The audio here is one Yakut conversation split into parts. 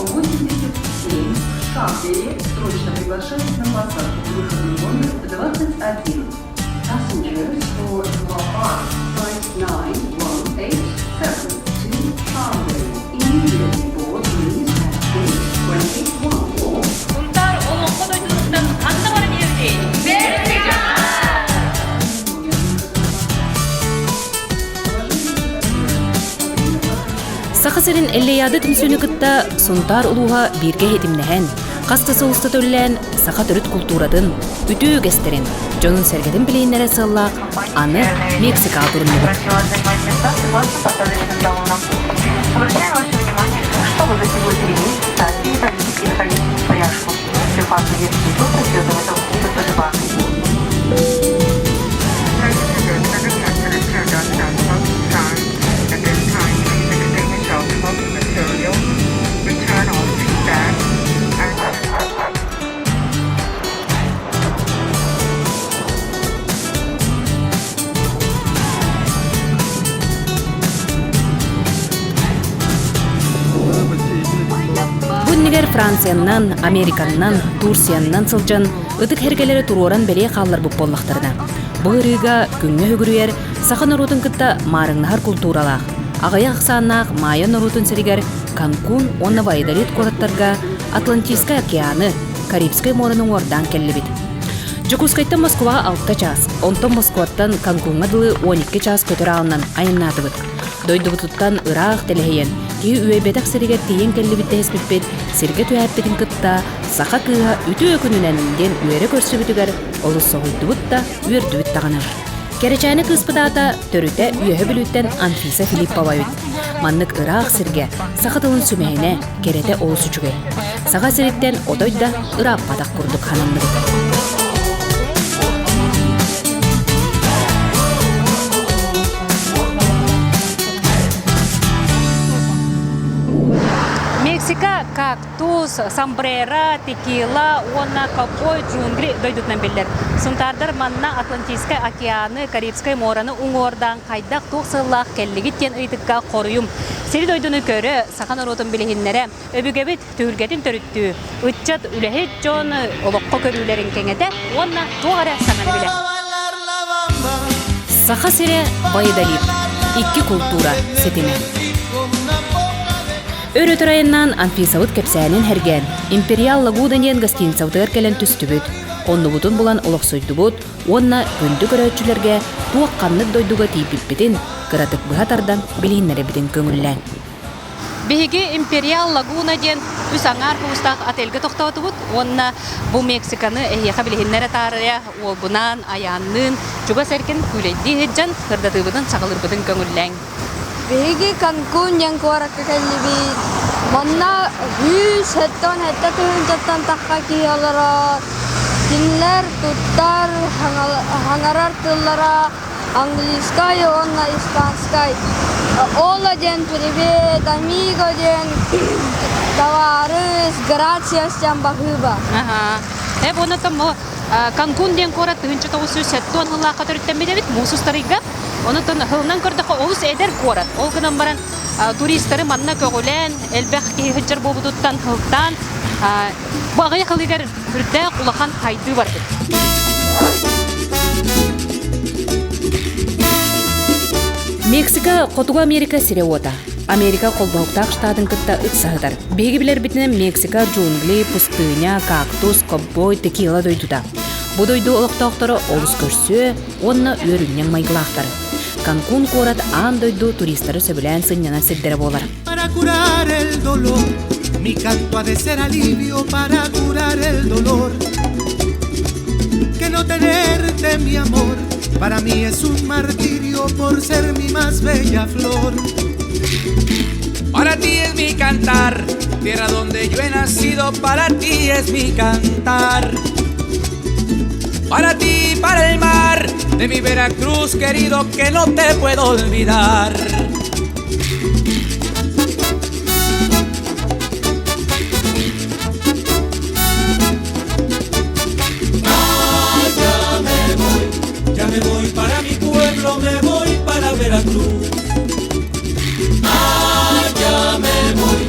87 в Шамбере срочно приглашают на посадку к выходу номер 21. Passengers for Guapan flight 9187 to Chambéry immediately board please at gate 21. Сунтаар олоҥхо дойдутуттан ханна баран иһэбитий? Саха сирин Эллэйаада түмсүүнү кытта Сунтаар улууһа бииргэ иһитимнэһэн, хас да сыл устата үлэлээн саха төрүт култууратын, үтүө үгэстэрин, дьонун-сэргэтин билиһиннэрэр сыаллаах аны Мексикаҕа туруннубут. Бу иннигэр Францияннан, Американнан, Турцияннан сылдьан ытык эргэлэри туруоран бэлиэ хаалларбыт буоллахтарына, бу ырыыга күҥҥэ үгүрүйэр саха норуотун кытта маарыҥнаһар култууралаах, аҕыйах ахсааннаах майя норуотун сиригэр Канкун уонна Вайдалит куораттарга Атлантическай океаны, Карибскай муораны уҥуордаан кэллибит. Дьокуускайтан Москваҕа 6 чаас, онтон Москваттан Канкуҥҥа дылы 12 чаас көтөр аалынан айаннаатыбыт. Дойдубутуттан ыраах тэлэһийэн, киһи үөйбэтэх сиригэр тиийэн кэллибит дэһиспиппит, сиргэ түһээппитин кытта саха кыыһа үтүө күнүнэн диэн үөрэ көрсүбүтүгэр олус соһуйдубут да, үөрдүбүт даҕаны. Кэрэчээнэ кыыспыт аата төрүтэ Үөһэ Бүлүүттэн Анфиса Филиппова эбит. Маннык ыраах сиргэ саха тылын сүмэһинэ, кэрэтэ олус үчүгэй. Саха сириттэн отой да ырааппатах курдук хананныбыт. Мексика кактус, сомбреро, текила уонна ковбой джунгли дойдутунан биллэр. Сунтаардар манна Атлантическай океаны, Карибскай муораны уҥуордаан хайдах туох сыаллаах кэллигит диэн ыйытыкка хоруйум. Сири-дойдуну көрө, саха норуотун билиһиннэрэ, өбүгэбит түһүлгэтин төрүттүү, ыччат үлэһит дьон олоххо көрүүлэрин кэҥэтэ уонна туох эрэ саҥаны билэ. Саха сирэ Байдалит. Икки култуура ситимэ. Өр-өтөр айаннаан Анфисабыт кэпсээнин һэргээн, Империал Лагуна диэн гостиницабытыгар кэлэн түстүбүт, оннубутун булан олохсуйдубут уонна күндү көрөөччүлэргэ туох-ханнык дойдуга тиийбиппитин кыратык быһа тардан билиһиннэрэбитин көҥүллээн. Биһиги Империал Лагуна диэн үс аҥаар куустаах отельга тохтоотубут уонна бу Мексиканы эһиэхэ билиһиннэрэ таарыйа уолбунаан, айаанныын чугас эркин күүлэйдии сылдьан сырдатыыбытын саҕалыырбытын көҥүллээҥ. Биһиги Канкун диэн куоракка кэллибит. Манна 177 тыһыынчаттан тахха киһи олорор. Кинилэр туттар, хаҥарар тыллара английскай уонна испанскай. Ола диэн привет, амиго диэн табаарыс, грациас диэн баһыыба. Э, буона тому Канкун диэн куорат 1970 сыллаахха төрүттэммит эбит, муус устарыйга. Онон сылынан көрдөххө олус эдэр куорат. Ол гынан баран туристары манна көҕүлээн, элбэх киһи сылдьар буолбутуттан сылтаан бу аҕыйах ылыгар үрдээх улахан хайдыы барбыт. Мексика Хотугу Америка сирэ-уота. Америка холбоһуктаах штатын кытта ыксаһытар. Биһиги билэрбитинэн Мексика джунгли, пустыня, кактус, ковбой, текила дойдута. Бу дойду олохтоохторо олус көрсүө уонна үөрүнньэҥ майгылаахтар. Канкун куорат аан дойду туристары сөбүлээн сынньанар сирдэрэ буолар. Para curar el dolor, mi canto ha de ser alivio para curar el dolor. Que no tenerte, mi amor, para mí es un martirio por ser mi más bella flor. Para ti es mi cantar, tierra donde yo he nacido, para ti es mi cantar. Para ti, para el mar de mi Veracruz querido, que no te puedo olvidar. Ya me voy, ya me voy para mi pueblo, me voy para Veracruz. Ah, ya me voy.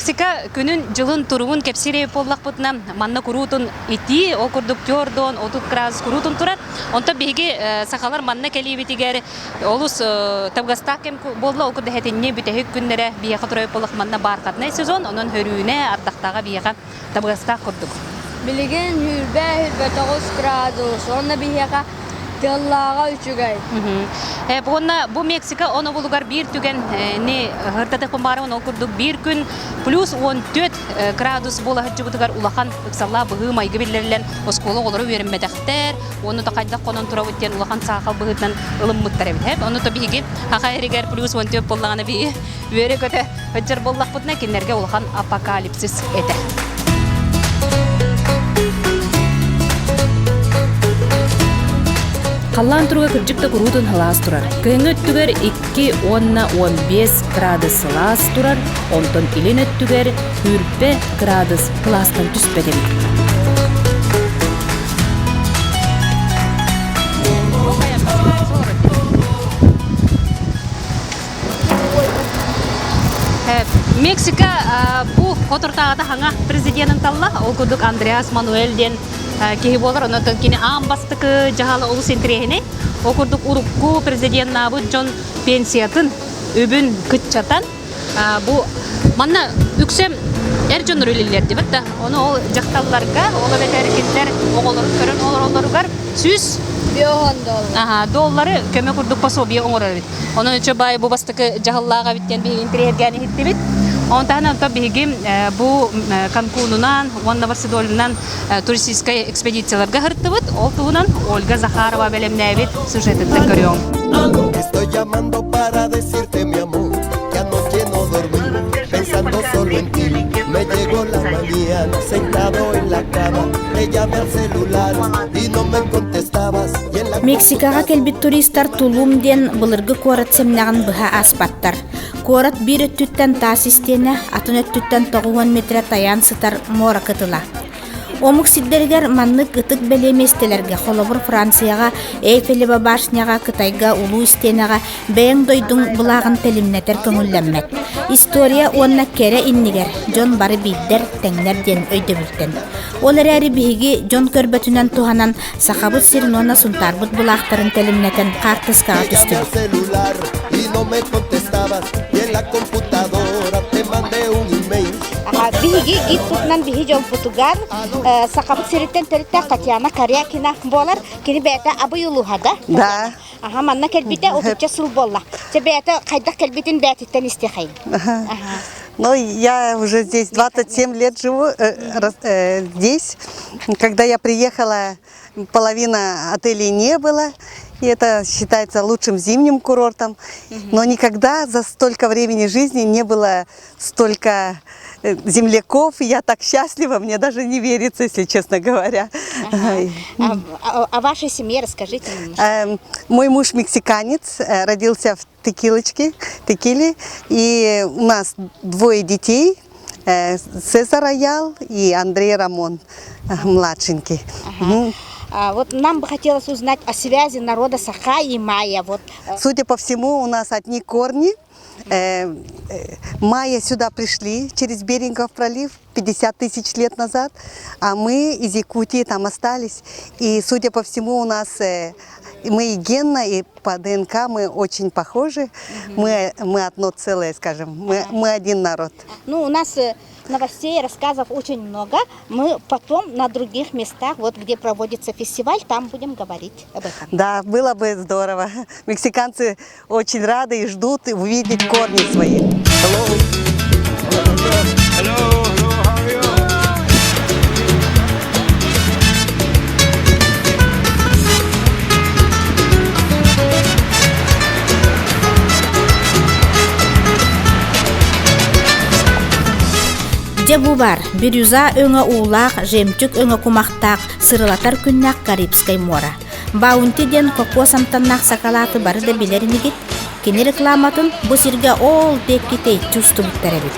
Мексика күнүн дьылын туругун кэпсиир буоллахпытына, манна куруутун итии, ол курдук түөрт 30 градус куруутун турар. Онтон биһиги сахалар манна кэлиибитигэр олус табыгастаах кэм буолла, ол курдук сэтинньи бүтэһик күннэрэ биһиэхэ турар буоллах манна бархатнай сезон, онон хөрүүнэ, ардахтааҕа биһиэхэ табыгастаах курдук. Билигин 129 градус, уонна биһиэхэ тыаллааҕа үчүгэй. Уонна бу Мексика онобулугар биир түгэни һыртатыахпын баҕарабын, ол курдук биир күн плюс 14 градус буола сылдьыбытыгар улахан ыксаллаах быһыы-майгы биллэриллэн оскуола оҕолоро үөрэммэтэхтэр, уонна то хайдах хонон турабыт диэн улахан саахал быһыытынан ылыммыттар эбит. Ону то биһиги Саха эригэр плюс 14 буоллаҕына биһиги үөрэ-көтө сылдьар буоллахпытына кинилэргэ улахан апокалипсис этэ. Халлаан туруга кырдьык да куруутун сылаас турар. Кыһыҥҥы өттүгэр 2 уонна 15 градус сылаас турар, онтон илин өттүгэр 20 градус сылаастан түспэт эбит. Мексика бу хотуртааҕыта хаҥа президенин талла. Ол курдук Андреас Мануэль диэн киһи буолар. Онон кини аан бастакы дьаһала олус интэриэһинэй. Ол курдук урукку президеннаабыт дьон пенсиятын үбүн кыччатан бу манна үксэ эр дьоннор үлэлииллэр диэбит да. Ону ол дьахталларга, ол эбэтэр кинилэр оҕолорун көрөн олороллоругар 100 доллары көмө курдук пособие оҥорор эбит. Онон үчү баай бу бастакы дьаһаллаах эбит диэн биһиги интэриэһиргээн иһиттибит. Онон таһынан онтон биһиги бу Канкунунан уонна Барселонанан туристическай экспедицияларга сырыттыбыт. Ол туһунан Ольга Захарова бэлэмнээбит сюжетыттан көрүөҥ. Estoy llamando para decirte mi amor que anoche no dormí pensando solo en ti. Me llegó la mañana sentado en la cama, te llamé al celular y no me contestabas. Y en la Мексикаҕа кэлбит туристар Тулум диэн былыргы куорат сэмнэҕин быһа ааспаттар. Куорат биир өттүттэн таас истиэнэ, атын өттүттэн 90 метрэ тайаан сытар муора кытыла. Омук сирдэригэр маннык ытык бэлиэ миэстэлэргэ, холобур, Францияҕа Эйфелева башняҕа, Кытайга Улуу истиэнэҕэ бэйэҥ дойдуҥ былааҕын тэлимнэтэр көҥүллэммэт. История уонна кэрэ иннигэр дьон бары биирдэр, тэҥнэр диэн өйдөбүлтэн. Ол эрээри биһиги дьон көрбөтүнэн туһанан Сахабыт сирин уонна Сунтаарбыт былаахтарын тэлимнэтэн хаартыскаҕа түстүбүт. Биһиги гидпутунан биһи дьолбутугар Сахабыт сириттэн төрүттээх Татьяна Корякина буолар. Кини бэйэтэ Абый улууһа да? Да. Аха, манна кэлбитэ отучча сыл буолла. Чэ бэйэтэ хайдах кэлбитин бэйэтиттэн истиэхэйин. Ну, я уже здесь 27 лет живу, э, э, здесь. Когда я приехала, половина отелей не было. И это считается лучшим зимним курортом. Но никогда за столько времени жизни не было столько э, земляков. Я так счастлива, мне даже не верится, если честно говоря. Ага. А, о вашей семье расскажите немножко. Эм, мой муж мексиканец, э, родился в Текилочке, Текиле. И у нас двое детей. Э, Цезар Аял и Андрей Рамон, младшенький. Ага. А, вот нам бы хотелось узнать о связи народа Саха и Майя. Вот. Судя по всему, у нас одни корни. Э, майя сюда пришли через Берингов пролив 50 тысяч лет назад, а мы из Якутии там остались. И, судя по всему, у нас мы и генно, и по ДНК мы очень похожи. Мы, мы одно целое, скажем, мы, мы один народ. Ну, у нас новостей, рассказов очень много. Мы потом на других местах, вот где проводится фестиваль, там будем говорить об этом. Да, было бы здорово. Мексиканцы очень рады и ждут увидеть корни свои. Hello. Hello, hello, how are you? Дьэ бу бар, бирюза өҥө уулаах, жемчуг өҥө кумахтаах, сырылатар күннээх Карибскай муора. Баунти диэн кокос амтаннаах сакалааты бары да билэр инигит. Кини рекламатын бу сиргэ ол диэки тэйиччи устубуттар эбит.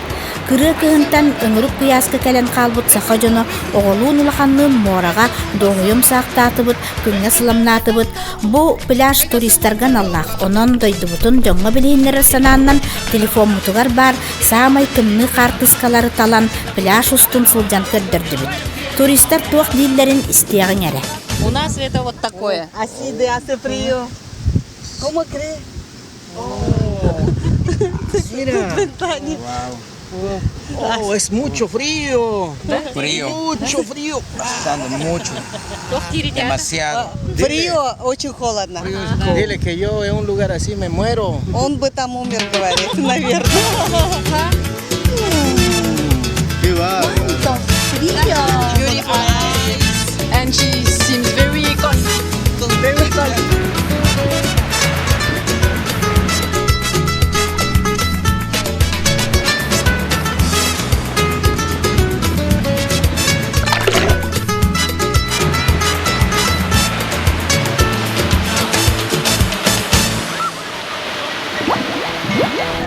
Кырыа кыһынтан өҥүрүк куйааска кэлэн хаалбыт саха дьоно оҕолуун улаханныын муораҕа дуоһуйум саахтаатыбыт, күҥҥэ сыламнаатыбыт. Бу пляж туристарга аналлаах, онон дойдубутун дьоҥҥо билиһиннэрэр санааннан телефоммутугар баар саамай тымныы хаартыскалары талан пляж устун сылдьан көрдөрдүбүт. Туристар туох дииллэрин истиэҕиҥ эрэ. У нас это вот такое. Así de hace frío. ¿Cómo cree? Mira. Oh, es mucho frío. Frío. Mucho frío. Estando mucho. Demasiado. Frío, очень холодно. Dile que yo en un lugar así me muero. Он бы там умер, говорит, наверное. Qué bárbaro. Beauty eyes, and she seems very cold. Very cold.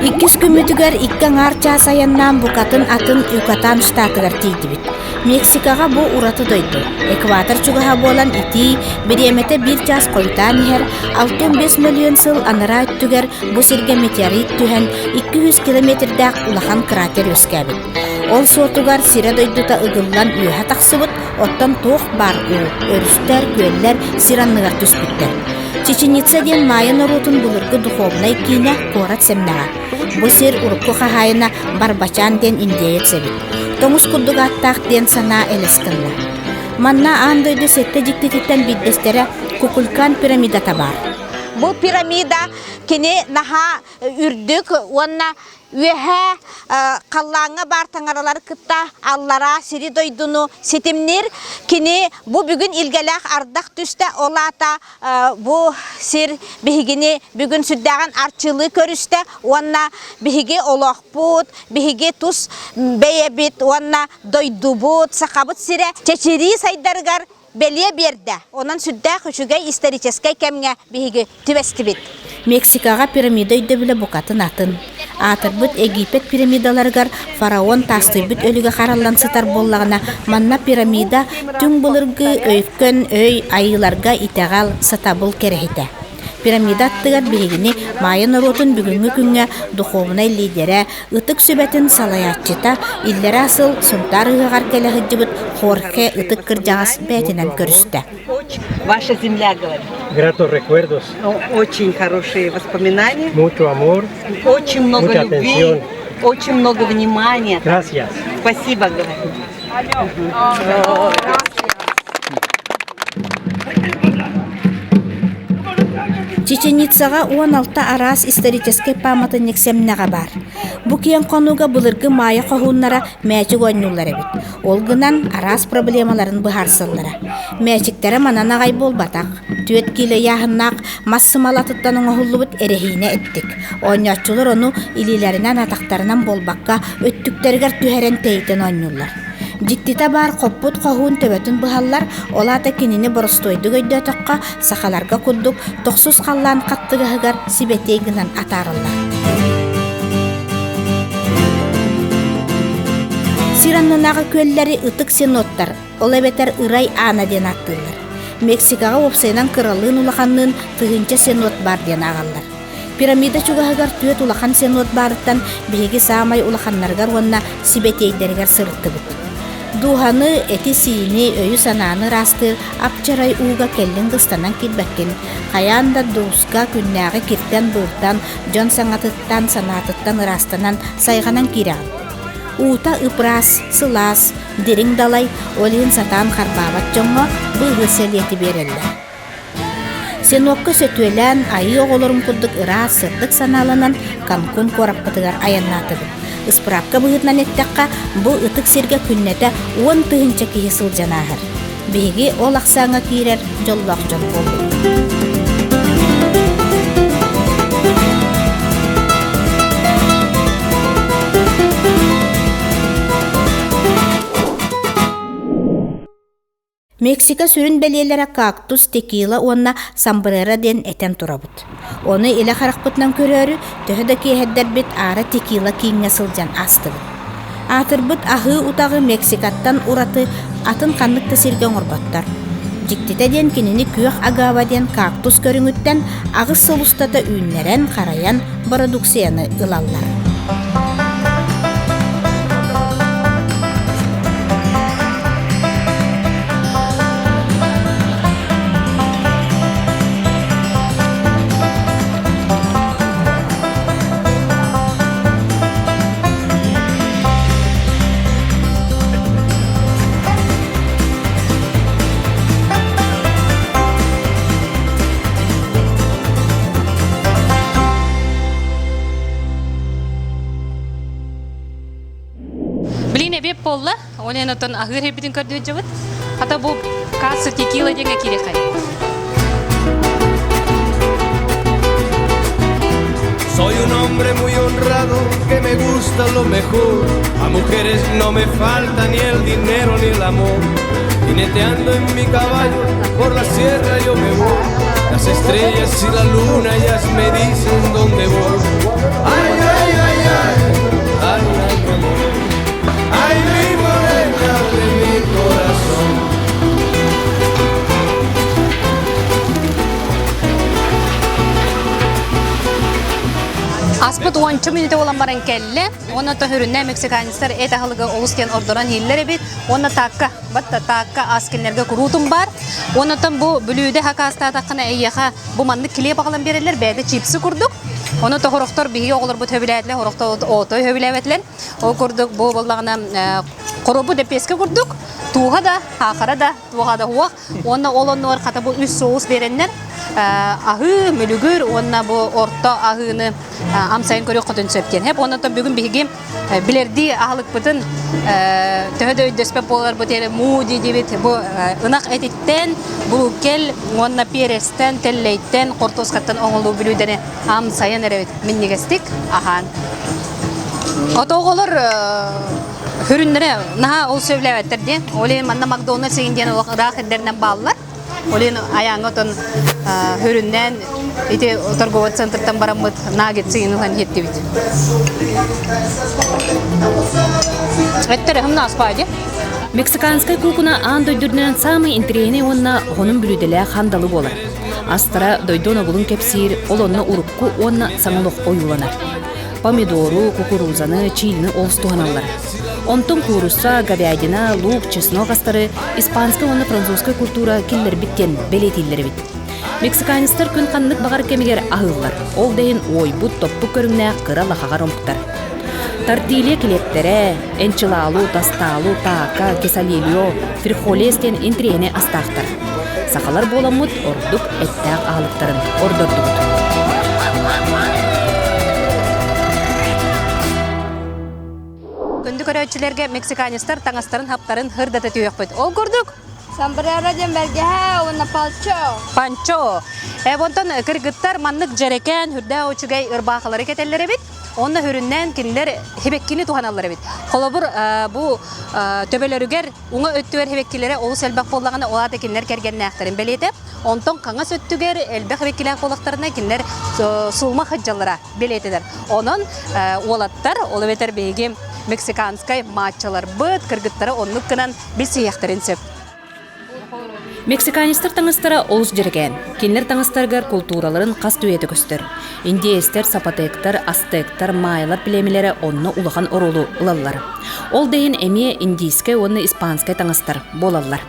Иккис күммүтүгэр икки аҥаар чаас айаннаан букатын атын Юкатан штатыгар тиийдибит. Мексикаҕа бу ураты дойду. Экватор чугаһа буолан итии, бириэмэтэ биир чаас хойутаан иһэр, 65 мөлүйүөн сыл анараа өттүгэр бу сиргэ метеорит түһэн 200 километрдээх улахан кратер үөскээбит. Ол суотугар сирэ-дойдута ыгыллан үөһэ тахсыбыт, оттон туох баар уу, өрүстэр, күөллэр сир анныгар түспүттэр. Чеченица диэн майя норуотун былыргы духовнай киинэ куорат сэмнэҕэ. Бу сир урукку хаһаайына Барбачан диэн индеец эбит. Тоҥус курдук ааттаах диэн санаа элэс гынна. Манна аан дойду сэттэ дьиктититтэн биирдэстэрэ Кукулькан пирамидата баар. Бу пирамида кини наһаа үрдүк уонна үөһээ халлааҥҥа баар таҥаралары кытта аллараа сири-дойдуну ситимниир. Кини бу бүгүн илгэлээх ардах түстэ, ол аата бу сир биһигини бүгүн сүрдээҕин арчылыы көрүстэ уонна биһиги олохпут, биһиги тус бэйэбит уонна дойдубут, Сахабыт сирэ чэчирии сайдарыгар бэлиэ биэрдэ. Онон сүрдээх үчүгэй историческай кэмҥэ биһиги түбэстибит. Мексикаҕа пирамида өйдөбүлэ букатын атын. Аатырбыт Египет пирамидаларыгар фараон таастыйбыт өлүгэ хараллан сытар буоллаҕына, манна пирамида түҥ былыргы өйкөн өй айыыларга итэҕэл, сатабыл кэрэһитэ. Пирамида аттыгар биһигини майя норуотун бүгүҥҥү күҥҥэ духуобунай лидерэ, Ытык сүбэтин салайааччыта иллэрээ сыл Сунтаар ыһыаҕар кэлэ сылдьыбыт Хорхе ытык кырдьаҕас бэйэтинэн көрүстэ. Ваша земля, говорит. Gratos recuerdos. Очень хорошие воспоминания. Mucho amor. Очень много Mucha любви. atención. Очень много внимания. Gracias. Спасибо, говорит. Чеченицаҕа 16 араас историческай пааматынньык сэмнэҕэ баар. Бу киэҥ хонууга былыргы Маайа хоһууннара мээчик оонньууллар эбит. Ол гынан араас проблемаларын быһаарсаллара. Мээчиктэрэ манан аҕай буолбатах. Түөрт киилэ ыйааһыннаах мас сымалатыттан оҥоһуллубут эрэһиинэ эттик. Оонньооччулар ону илиилэринэн-атахтарынан буолбакка, өттүктэригэр түһэрэн тэйитэн оонньууллар. Дьиктитэ баар хоппут хоһуун төбөтүн быһаллар, ол аата кинини боростуойдук өйдөөтөххө, сахаларга курдук тохсус халлаан хаттыгаһыгар сибэтиэй гынан атаарыллар. Сир аннынааҕы күөллэри ытык сеноттар, ол эбэтэр Ырай Аана диэн ааттыыллар. Мексикаҕа уопсайынан кыралыын-улаханныын тыһыынча сенот баар диэн ааҕаллар. Пирамида чугаһыгар түөрт улахан сенот баарыттан биһиги саамай улаханнарыгар уонна сибэтиэйдэригэр сырыттыбыт. Дууһаны, эти-сиини, өйү-санааны ыраастыыр ап-чарай ууга кэллиҥ да ыстанан киирбэккин, хайаан да дууска күннээҕи киртэн-бууртан, дьон саҥатыттан, санаатыттан ыраастанан, сайҕанан киирэҕин. Уута ып-ыраас, сылаас, дириҥ далай, ол иһин сатаан харбаабат дьоҥҥо быыһыыр сэлиэти биэрэллэр. Сенокка сөтүөлээн, айыы оҕолорун курдук ыраас, сырдык санааланан Канкун куораппытыгар айаннаатыбыт. Ыспыраапка быһыытынан эттэххэ, бу ытык сиргэ күннэтэ 10 000 киһи сылдьан ааһар. Биһиги ол ахсааҥҥа киирэр дьоллоох дьон буоллубут. Мексика сүрүн бэлиэлэрэ кактус, текила уонна сомбреро диэн этэн турабыт. Ону илэ харахпытынан көрөөрү, төһө да киэһэрдэрбит аара текила кииҥҥэ сылдьан аастыбыт. Аатырбыт аһыы утаҕы Мексикаттан ураты атын ханнык да сиргэ оҥорботтор. Дьиктитэ диэн кинини күөх агава диэн кактус көрүҥүттэн 8 сыл устата үүннэрэн, харайан бородууксуйаны ылаллар. Билин эбиэп буолла, ол отон аһыыр эбитин көрдүөдьэбит. Хата бу касса текила диэҥэ киириэхэй. Soy un hombre muy honrado que me gusta lo mejor. A mujeres no me falta ni el dinero ni el amor. Jineteando en mi caballo por la sierra yo me voy. Las estrellas y la luna ellas me dicen dónde voy. Ay, ay, ay, ay, ay, ay, mi amor. Ay, mi morena de mi corazón. Аспыт уонча мүнүүтэ буолан баран кэллэ. Уонна төһөрүнэ мексиканецтар эт аһылыгы олус диэн ордорон иһиллэр эбит. Уонна таакка, батта таакка ас кинилэргэ куруутун бар. Уоннатан бу бүлүүдэ хакаастаатаххына эйиэхэ бу маннык килиэп аҕалан биэрэллэр, бэйэтэ чипсы курдук. Ону тоһорохтор биһиги оҕолорбут сөбүлээтилэр, сорохтор отой сөбүлээбэтилэр. Ол курдук бу буоллаҕына хоробу дэпиэскэ курдук, тууһа да, хаахара да, туоха да уох. Уонна ол оннугар хата бу үс соус биэрэннэр аһыы, мүлүгүр уонна бу орто аһыыны амсайын көрүөххүтүн сөп диэн. Хэп оннотон бүгүн биһиги билэрдии аһылыкпытын төһө да өйдөспөт буоларбыт эрэ муу диибит бу ынах этиттэн, булукел уонна перестэн, тэллэйтэн, хортуоскаттан оҥолуу бүлүүдэни амсайан эрэбит минньигэстик аһаан. Ото оҕолор Хүрүннэрэ наһаа ол сөбүлээбэттэр диэн. Ол иһин манна Макдональдс игин диэн олох ыраах ирдэринэн бааллар. Ол иһин айааҥҥа отон хүрүннээн ити торговый центртан бараммыт наггетсы игин ылан иһиттибит. Эттэр хымна аспаа дии. Мексиканскай куукуна аан дойду үрдүнэн саамай интэриэһинэй уонна хонун бүлүүдэлээх хандалы буолар. Астара дойду онобулун кэпсиир, ол онно урукку уонна саҥа олох ойууланар. Помидору, кукурузаны, чилини олус туһаналлар. Онтон куурусса, говядина, лук, чеснок астары испанскай уонна французскай культура киллэрбит диэн бэлиэтииллэр эбит. Мексиканецтар күн ханнык баҕар кэмигэр аһыыллар. Ол да иһин уойбут, топпут көрүҥнээх кыра лахаҕар омуктар. Тортилья килиэптэрэ, энчилалу, тасталу, така, кесалильо, фрихолес диэн интириэһинэй астаахтар. Сахалар буоламмыт ордук эттээх аһылыктарын ордордубут. Күндү көрөөччүлэргэ мексиканецтар таҥастарын хаптарын һырдата түһүөхпүт. Ол курдук Сомбреро диэн бэргэһэ уонна панчо. Панчо. Э, онтон кыргыттар маннык дьэрэкээн, үрдээх үчүгэй ырбаахылары кэтэллэр эбит. Онно хүрүннээн кинилэр хибэккини туһаналлар эбит. Холобур, бу төбөлөрүгэр уҥа өттүгэр хибэккилэрэ олус элбэх буоллаҕына, ол аата кинилэр кэргэннээхтэрин бэлиэтэ. Онтон хаҥас өттүгэр элбэх хибэккилээх буоллахтарына, кинилэр сулма сылдьаллара бэлиэтэнэр. Онон уолаттар, ол эбэтэр биһиги мексиканскай матчаларбыт, кыргыттары оннук гынан билсиһиэхтэрин сөп. Мексиканецтар таҥастара олус дьэрэкээн. Кинилэр таҥастарыгар култуураларын хас да үйэтэ көстөр. Индиэстэр, сапотектар, ацтектар, майалар племелэрэ онно улахан оруолу ылаллар. Ол да иһин эмиэ индийскэй уонна испанскай таҥастар буолаллар.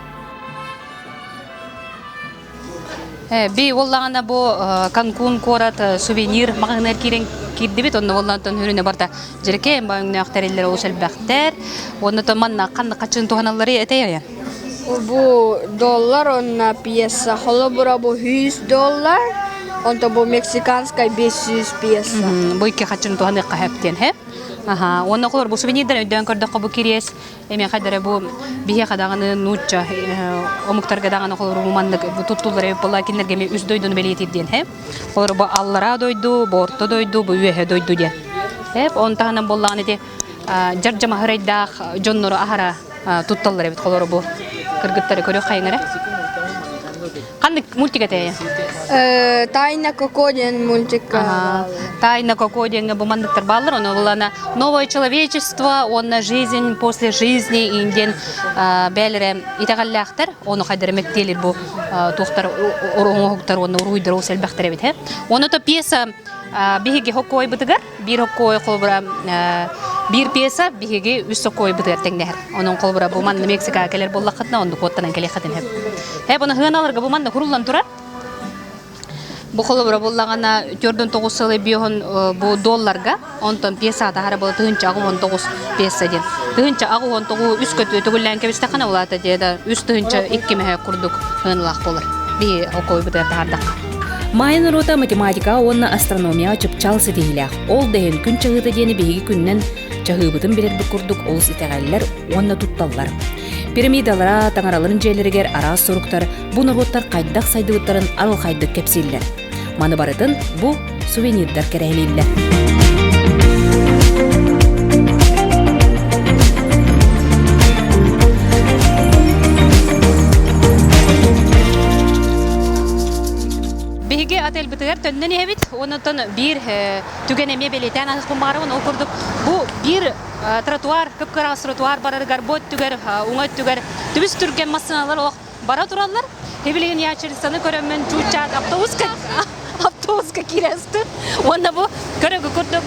Би уоллаҕына бу Канкун куорат сувенир маҕаһыыныгар киирэн киирдибит. Онно уоллаантан хүрүнэ барда дьэрэкээн өҥнөөх тэриллэр олус элбэхтэр. Уонна то манна ханнык хаччын туһаналлары этэй айан? Бу доллар уонна пьеса. Холобура бу 100 доллар, онто бу мексиканскай 500 пьеса. Бу икки хаччын туһаныахха сөп диэн, хэ? Аха, уонна холор бу сувенирдар өйдөөн көрдөххө бу кириэс Эмиэ хайдара бу биһиэхэ даҕаны нуучча омуктарга даҕаны холору маннык туттуллар эбит буолла кинилэргэ эмиэ үс дойдуну бэлиэтиир диэн һэ. Холору бу аллараа дойду, бу орто дойду, бу үөһэ дойду диэн. Эп он таһынан буоллаҕына ити дьардьамаһырайдаах дьоннору аһара тутталлар эбит холору бу кыргыттары көрүөх хайыҥ эрэ. Ханнык мультик этэй? Тайна Коко диэн мультикка. Тайна Коко диэҥҥэ бу манныктар бааллар. Ону булана Новое человечество уонна жизнь после жизни диэн бээлэрэ итэҕэллээхтэр. Ону хайдары мэктиэлир бу туохтар оҥоһуктар уонна уруйдар олус элбэхтэр эбит. Ону то пьеса биһиги хоккойбутугар биир хоккой холобура биир пьеса биһиги үс соккойбутугар тэҥнэһэр. Онон холобура бу манна Мексикаҕа кэлэр буоллаххытына оннук уоттанан кэлиэххитин сөп. Э буну хыаналарга бу манна куруллан турар. Бу холобура буллаҕына 49 сылы биоһун бу долларга, онтон пьеса таһара була 1089 пьеса диэн. 1089 үс көтү төгүллээн кэбистэххинэ улаата диэ да 3 2 мөһө курдук хыаналаах буолар. Би окойбутугар таһардахха. Майя норуота математикаҕа уонна астрономияҕа чыпчаал ситиһиилээх. Ол да иһин күн чаһыыта диэни биһиги күнүнэн чаһыыбытын билэрбит курдук олус итэҕэллэр уонна тутталлар. Пирамидалара, таҥараларын дьиэлэригэр араас суруктар бу норуоттар хайдах сайдыбыттарын арылхайдык кэпсииллэр. Маны барытын бу сувенирдар кэрэһилииллэр. Биһиги отельбытыгар төннөн иһэбит. Онтон биир түгэн эмиэ бэлиэтээн аһыахпын баҕарабын. Ол курдук бу биир тротуар, кып-кыраҕас тротуар барарыгар бу өттүгэр, уҥа өттүгэр түбүс түргэн массыыналар олох бара тураллар. Билигин ящерицаны көрөммүн чуучаат автобуска автобуска киирэ Уонна бу көрөгү курдук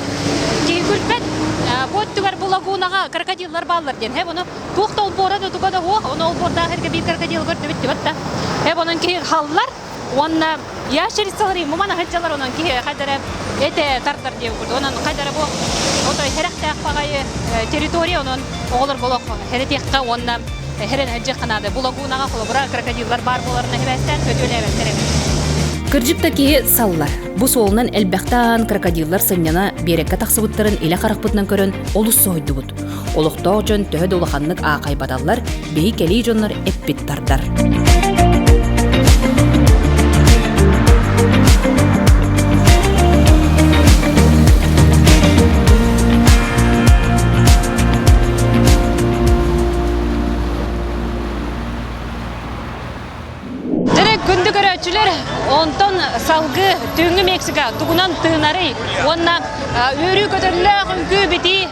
киһи күлбэт. Бу өттүгэр бу лагунаҕа крокодиллар бааллар диэн. Һэ бұны туох да олбуора да туга да суох. Ону олбуордаах эргэ биир крокодил көрдүбүт дибэт да. Һэ онон киһи халлар уонна ящерицалар муман аһыдьалар онон киһи хайдара этэ тардар диэн курдук. Онон хайдара бу отой хэрэхтээх баҕайы территория онон оҕолор болох хэрэтиэххэ уонна хэрэн сылдьыахха наада. Бу лагунаҕа холобура крокодиллар баар буоларына сибээстээн сөтүөлээбэттэр эбит. Кырдьык да киһи саллар. Бу суолунан элбэхтэ ааһан крокодиллар сынньана биэрэккэ тахсыбыттарын илэ харахпытынан көрөн олус соһуйдубут. Олохтоох дьон төһө да улаханнык аахайбаталлар, биһи кэлии дьоннор эппит тардар. Дьэ, күндү көрөөччүлэр, онтон салгыы түүҥҥү Мексика тугунан тыынарый уонна үөрүү көтөллөөх үҥкүү битии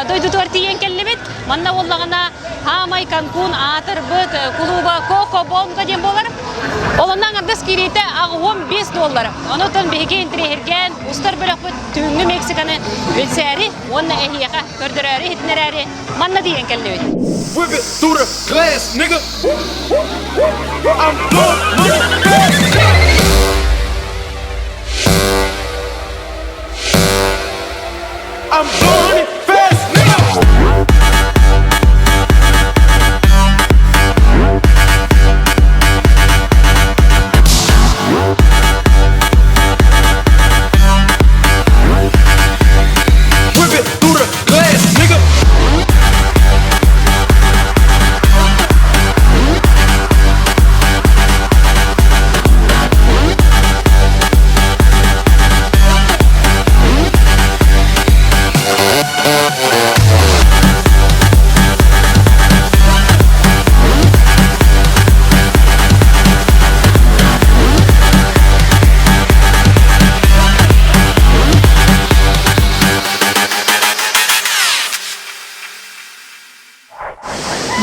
дойдутугар тиийэн кэллибит. Манна буоллаҕына Хаамай Канкун аатырбыт кулууба Коко Бонго диэн буолар. Олонно аҥардас киириитэ 85 доллар. Онон биһиги интириэһиргээн устар бөлөхпүт түүҥҥү Мексиканы билсээри уонна эһиэхэ көрдөрөөрү иһитиннэрээри манна тиийэн кэллибит. Whip it through the glass, nigga. I'm blowing money fast. I'm blowing it fast, nigga. Whip it through the glass, nigga.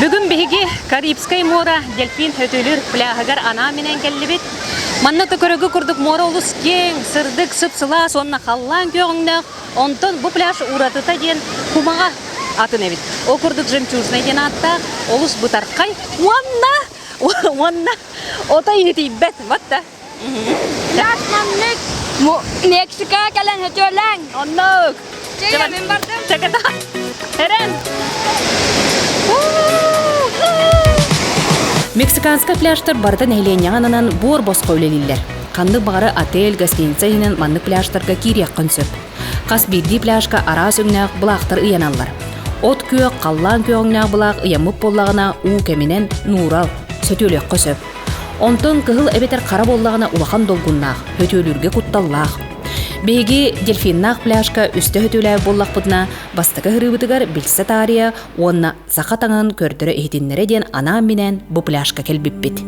Бүгүн биһиги Карибскай муора дельфин өтөлүр пляһыгар анаан-минээн кэллибит. Манна төкөрөгү курдук муора олус киэҥ, сырдык, сып-сылаас уонна халлаан күөҕүҥнээх. Онтон бу пляж уратыта диэн кумаҕа атын эбит. Ол курдук жемчужный диэн ааттаах, олус бытархай уонна уонна отой иһитийбэт. Вот да. Пляж маннык Мексика кэлэн өтүөлэҥ. Оннук. Чэ, мин бардым. Чаката. Эрен. Мексиканскай пляжтар барыта нэһилиэнньэҕэ ананан буор босхо үлэлииллэр. Ханнык баҕары отель, гостиница иһинэн маннык пляжтарга киириэххин сөп. Хас биирдии пляжка араас өҥнөөх былаахтар ыйаналлар. От күөх, халлаан күөҕүҥнээх былаах ыйаммыт буоллаҕына уу кэминэн нуурал, сөтүөлүөххэ сөп. Онтон кыһыл эбэтэр хара буоллаҕына улахан долгуннаах, сөтүөлүүргэ кутталлаах. Биһиги дельфиннаах пляжка үстэ сөтүөлээбит буоллахпытына, бастакы ыһырыыбытыгар билсэ таарыйа уонна саха таҥаһын көрдөрө иһитиннэрэ диэн анаан-минээн бу пляжка кэлбиппит.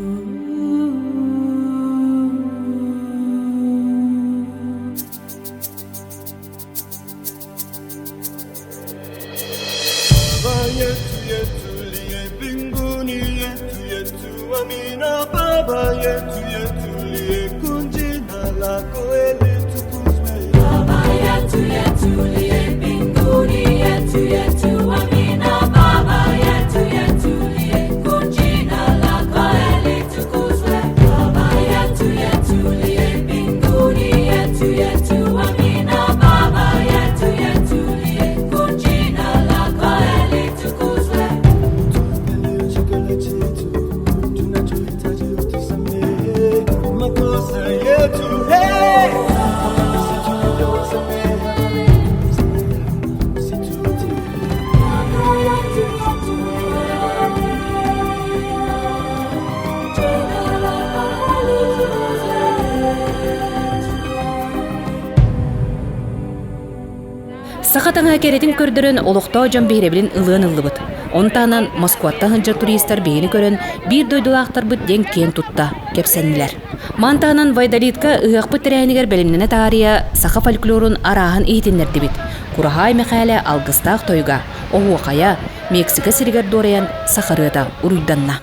Саха таҥаһа кэрэтин көрдөрөн олохтоох дьон биһирэбилин ылыан ыллыбыт. Ону таһынан Москваттан сылдьар туристар биһигини көрөн биир дойдулаахтарбыт диэн киэн тутта кэпсэннилэр. Маны таһынан Вайдалитка ыһыахпыт тэрээһинигэр бэлэмнэнэ таарыйа саха фольклорун арааһын иһитиннэрдибит. Кураһаай Мэхээлэ алгыстаах тойуга, оһуохайа, Мексика сиригэр дуорайан саха ырыата уруйданна.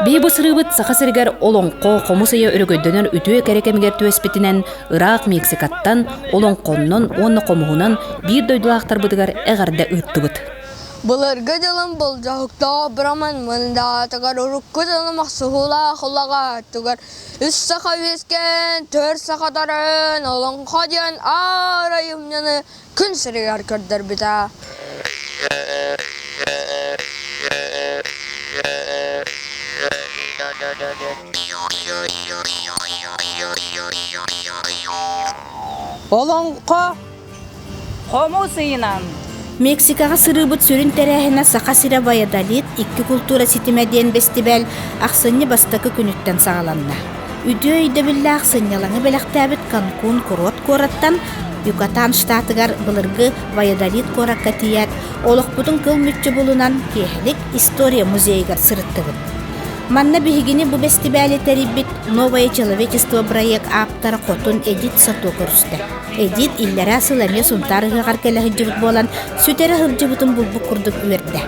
Биһи бу сырыыбыт Саха сиригэр олоҥхо, хомус ыйа өрөгөйдөнөр үтүө кэрэ кэмигэр түбэспитинэн ыраах Мексикаттан олоҥхоннон уонна хомуһунан биир дойдулаахтарбытыгар эҕэрдэ ыыттыбыт. Былыргы дьылым болдьоһуктаах быраман мындаатыгар урукку дьылым охсуһуулаах улаҕаатыгар үс саха үөскээн, түөрт саха төрөөн, олоҥхо диэн аар айымньыны күн сиригэр көрдөрбүтэ. Олоҥхо хомус ыйынан Мексикаҕа сырыыбыт сүрүн тэрээһинэ Саха сирэ Ваядалит икки култуура ситимэ диэн бэстибээл ахсынньы бастакы күнүттэн саҕаланна. Үтүө өйдөбүллээх сынньалаҥы бэлэхтээбит Канкун куруот куораттан Юкатан штатыгар былыргы Ваядалит куоракка тиийээт, олохпутун кыл мүччү булунан киэһэлик история музейыгар сырыттыбыт. Манна биһигини бу бэстибээли тэрийбит «Новое человечество» бырайыак ааптара хотун Эдит Сато көрүстэ. Эдит иллэрээ сыл эмиэ Сунтаар ыһыаҕар кэлэ сылдьыбыт буолан, сүтэрэ сылдьыбытын булбут курдук үөрдэ.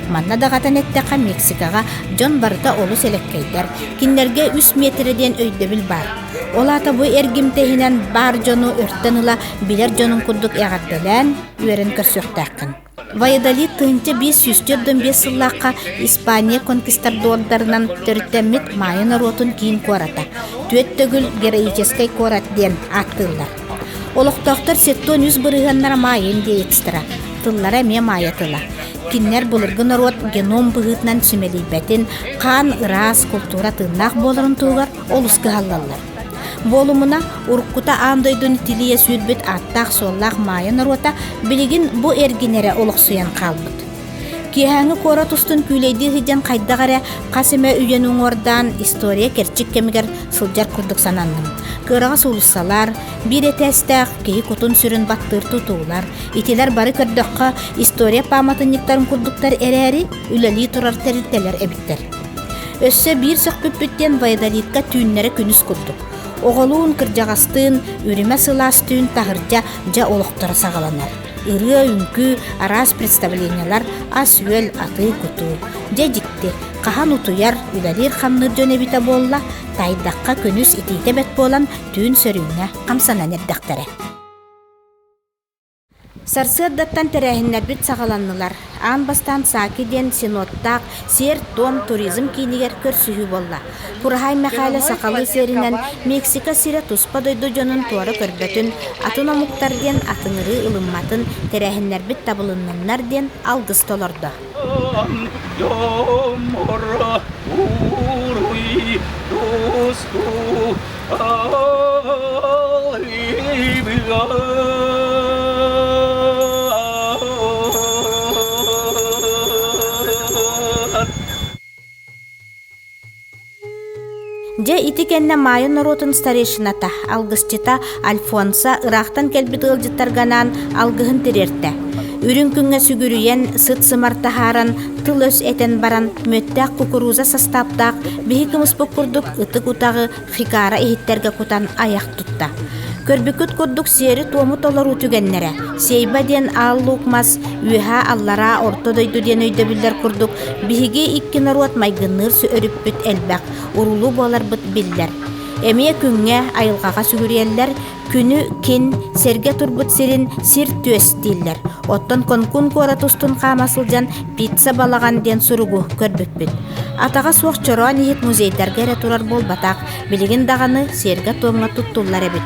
Манна даҕатан эттэххэ, Мексикаҕа дьон барыта олус элэккэйдэр, кинилэргэ үс миэтэрэ диэн өйдөбүл баар. Ол аата бу эргимтэ иһинэн баар дьону өртөн ыла билэр дьонун курдук эҕэрдэлээн, үөрэн көрсүөхтээххин. Ваядолид 1545 сыллаахха Испания конкистадордарынан төрүттэммит майя норуотун киин куората, түөрт төгүл героическай куорат диэн ааттыыллар. Олохтоохтор 73 бырыһыаннара майя индеецтара, тыллара эмиэ майя тыла. Кинилэр былыргы норуот геном быһыытынан симэлийбэтин, хаан ыраас, култуура тыыннаах буоларын туһугар олус кыһаллаллар. Буолумуна, уруккута аан дойдуну тилийэ сүүрбүт ааттаах-суоллаах Майа норуота билигин бу эргин эрэ олохсуйан хаалбыт. Киэһээҥҥи куорат устун күүлэйдии сылдьан хайдах эрэ хас эмэ үйэни уҥуордаан история кэрчик кэмигэр сылдьар курдук сананным. Кыараҕас уулуссалар, биир этээстээх киһи кутун-сүрүн баттыыр тутуулар, итилэр бары көрдөххө история пааматынньыктарын курдуктар эрээри үлэлии турар тэрилтэлэр эбиттэр. Өссө биир сөхпүппүт диэн Ваядолитка түүннэрэ күнүс курдук. Оҕолуун, кырдьаҕастыын, үрүмэ сылаас түүн таһырдьа дьэ олохторо саҕаланар. Ырыа, үҥкүү, араас представлениелар, ас-үөл, атыы-кутуу. Дьэ дьикти, хаһан утуйар, үлэлиир-хамныыр дьон эбитэ буолла, таайдахха күнүс итиитэ бэрт буолан, түүн сөрүүҥҥэ хамсанан эрдэхтэрэ. Сарсыардаттан тэрээһиннэрбит саҕаланнылар. Аан бастаан Саки диэн синоттаах сиэр-туом туризм киинигэр көрсүһүү буолла. Кураһаай Мэхээлэ сахалыы сиэринэн Мексика сирэ туспа дойду дьонун туора көрбөтүн, атын омуктар диэн атыҥырыы ылымматын, тэрээһиннэрбит табылынныннар диэн алгыс толордо. Дьэ ити кэннэ Майа норуотун старейшината, алгысчыта Альфонса ыраахтан кэлбит ыалдьыттарга анаан алгыһын тириэртэ. Үрүҥ күҥҥэ сүгүрүйэн, сыт-сымар таһааран, тыл-өс этэн баран, мүөттээх кукуруза састааптаах биһи кымыспыт курдук ытык утаҕы хикара иһиттэргэ кутан айах тутта. Көрбүккүт курдук сиэри-туому толоруу түгэннэрэ, Сейба диэн аал луук мас, үөһээ аллараа орто дойду диэн өйдөбүллэр курдук биһиги икки норуот майгынныыр өрүппүт элбэх, уруулуу буоларбыт биллэр. Эмиэ күҥҥэ, айылҕаҕа сүгүрүйэллэр, Күнү кин, сэргэ турбут сирин сир түөс дииллэр. Оттон Конкун куорат устун хаама сылдьан пицца балаҕан диэн суругу көрбүппүт. Атаҕа суох чороон иһит музейдарга эрэ турар буолбатах, билигин даҕаны сиэргэ-туомҥа туттуллар эбит.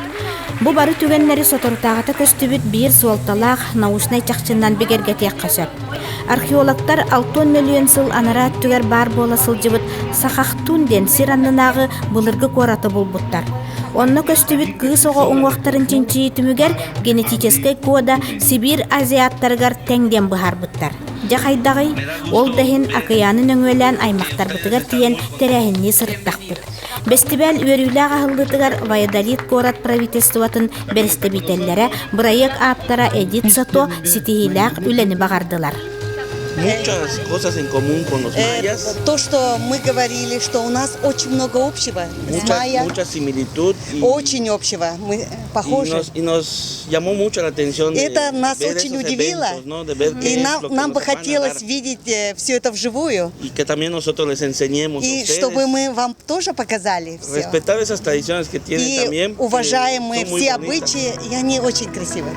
Бу бары түгэннэри соторутааҕыта көстүбүт биир суолталаах научнай чахчынан бигэргэтиэххэ сөп. Археологтар алтан мөлүйүөн сыл анараа өттүгэр баар буола сылдьыбыт Сахахтун диэн сир аннынааҕы былыргы куораты булбуттар. Онно көстүбүт кыыс оҕо уҥуохтарын чинчийии түмүгэр генетическэй кода Сибиир азиаттарыгар тэҥ диэн быһаарбыттар. Дьэ хайдаҕый? Ол да иһин акыйааны нөҥүөлээн аймахтарбытыгар тиийэн тэрээһиннии сырыттахпыт. Бэстибээл үөрүүлээх аһыллыытыгар Ваядолит куорат правительствотын бэрэстэбиитэллэрэ, бырайыак ааптара Эдит Сато ситиһиилээх үлэни баҕардылар. Muchas cosas en común con los mayas. То, что мы говорили, что у нас очень много общего mucha, Майя. Mucha similitud. Y, Очень общего. Мы похожи. Y nos, y nos llamó mucho la atención. Это нас ver очень esos удивило. Eventos, ¿no? De ver qué И es нам, lo que нам nos бы van a хотелось dar. видеть все это вживую. Y que también nosotros les enseñemos a И ustedes. чтобы мы вам тоже показали все. Respetar esas tradiciones que tienen И también. que уважаем мы son muy все bonitas. обычаи, и они очень красивые.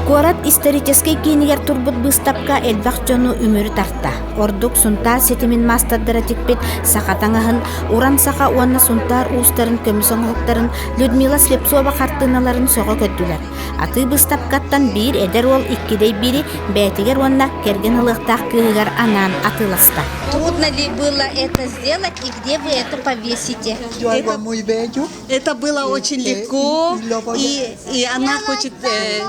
Куорат историческай киинигэр турбут быыстапка элбэх дьону үмүрү тарта. Ордук Сунтаар ситимин маастардара тикпит саха таҥаһын, уран саха уонна Сунтаар уустарын көмүс оҥоһуктарын Людмила Слепцова хартыыналарын сөҕө көрдүлэр. Атыы быыстапкаттан биир эдэр уол иккидэй биири бэйэтигэр уонна кэргэн ылыахтаах кыыһыгар анаан атыыласта. Трудно ли было это сделать и где вы это повесите? Это, это было очень легко, и, и она хочет... Э,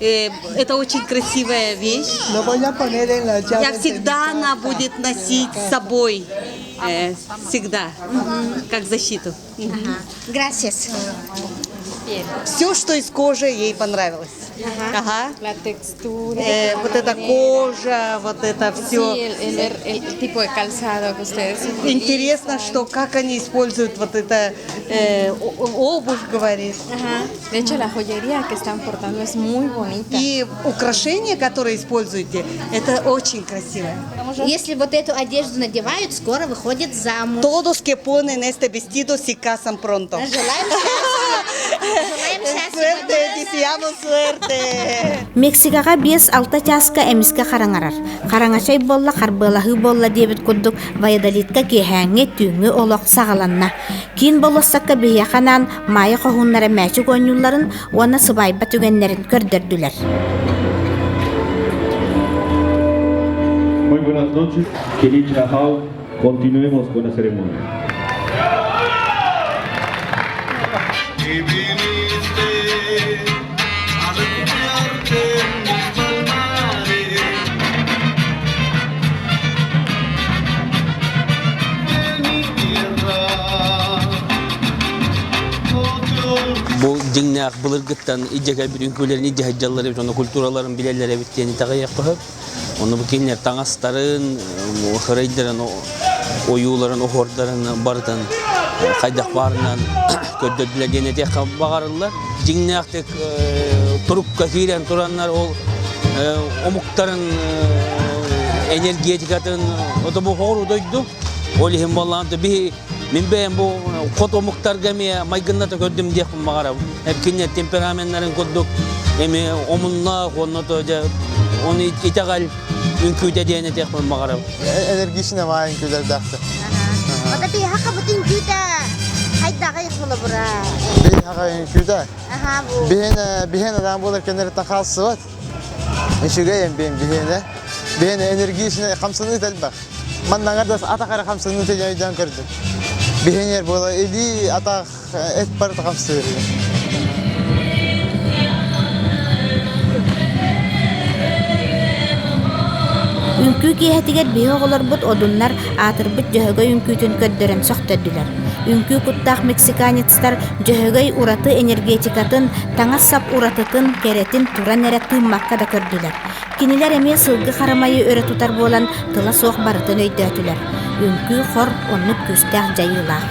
э, это очень красивая вещь. Я всегда она будет носить с собой. Э, всегда, как защиту. Gracias. Все, что из кожи, ей понравилось. Ага. La textura. Вот эта кожа, вот это все. Sí, el, el, el tipo de calzado que ustedes Интересно, что как они используют вот это э, обувь, говорит. Ага. De hecho, la joyería que están portando es muy bonita. И украшения, которые используете, это очень красиво. Если вот эту одежду надевают, скоро выходит замуж. Todos que ponen este vestido se casan pronto. Желаем счастья. Желаем счастья. Suerte, deseamos suerte. Мексикаҕа 5-6 чааска эмискэ хараҥарар. Хараҥачай буолла, харбыалаһыы буолла диэбит курдук Ваядолитка киэһээҥҥи, түүҥҥү олох саҕаланна. Киин болуоссакка биһиэхэ анаан Майа хоһууннара мээчик оонньуулларын уонна сыбаайба түгэннэрин көрдөрдүлэр. Muy buenas noches. Kinich Ahau, continuemos con la ceremonia. Y viniste a refugiarte en mis palmares. De mi tierra, no te Бу дьиҥнээх былыргыттан илдьэ кэлбит үҥкүүлэрин илдьэ сылдьаллар эбит, онно культураларын билэллэр эбит диэн итэҕэйиэххэ сөп. Онно бу кинилэр таҥастарын, хырайдарын, ойууларын, оһуордарын барытын хайдах баарынан көрдөрдүлэр диэн этиэххэ баҕарыллар. Дьиҥнээхтик турукка киирэн тураннар ол омуктарын энергетикатын ото бу хоҕуру дойду. Ол иһин буоллаҕына биһи мин бэйэм бу хот омуктарга эмиэ майгынната көрдүм диэхпин баҕарабын. Кинилэр темпераменнарын курдук эмиэ омуннаах уонна то дьэ оны итэҕэл үҥкүүтэ диэн этиэхпин баҕарабын. Энергичный баа үҥкүүлэрдээхтэр. Ота биһиэхэ бу үҥкүүтэ хайдаҕый холобура? Биһиэхэ үҥкүүтэ. Аха бу. Биһиэнэ биһиэнэ даан буолар кэннэриттэн хаалсыбат. Үчүгэй эмбиэн биһиэнэ. Биһиэнэ энергичный хамсаныы элбэх. Манна аҥардас атах эрэ хамсаныы өйдөөн көрдүм. Биһиэнэр буола илии атах эт барыта хамсыыр. Үҥкүү киэһэтигэр биһи оҕолорбут одуннар аатырбыт Дьөһөгөй үҥкүүтүн көрдөрөн сөхтөрдүлэр. Үҥкүү куттаах мексиканецтар Дьөһөгөй ураты энергетикатын, таҥас-сап уратытын, кэрэтин туран эрэ тыыммакка да көрдүлэр. Кинилэр эмиэ сылгы харамайы өрө тутар буолан тыла суох барытын өйдөөтүлэр. Үҥкүү хор оннук күүстээх дьайыылаах.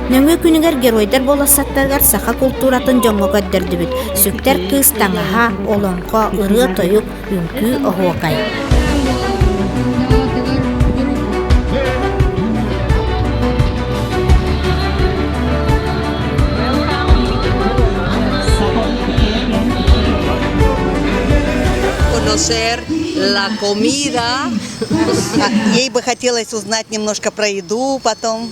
Нөҥүө күнүгэр геройдар болуоссаттарыгар саха култууратын дьоҥҥо көрдөрдүбүт. Сүктэр кыыс таҥаһа, олоҥхо, ырыа-тойук, үҥкүү, оһуокай. Conocer la comida. Ей бы хотелось узнать немножко про еду потом.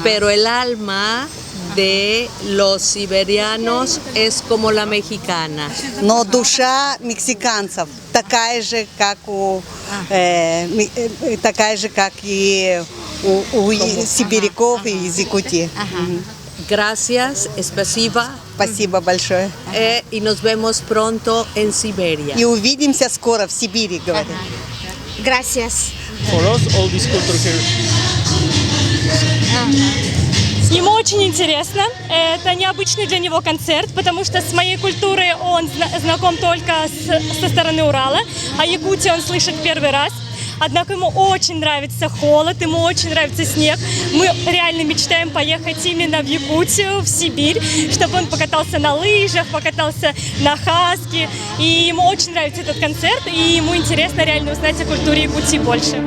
Pero el alma de los siberianos es como la mexicana. Но душа мексиканцев такая же, как у э, э, такая же, как и у, у сибиряков и из Якутии. Gracias, спасибо. Спасибо большое. Э, и nos vemos pronto en Siberia. И увидимся скоро в Сибири, говорят. Gracias. For us, all this culture here. Ему очень интересно. Это необычный для него концерт, потому что с моей культурой он знаком только с, со стороны Урала, а Якутию он слышит первый раз. Однако ему очень нравится холод, ему очень нравится снег. Мы реально мечтаем поехать именно в Якутию, в Сибирь, чтобы он покатался на лыжах, покатался на хаске. И ему очень нравится этот концерт, и ему интересно реально узнать о культуре Якутии больше.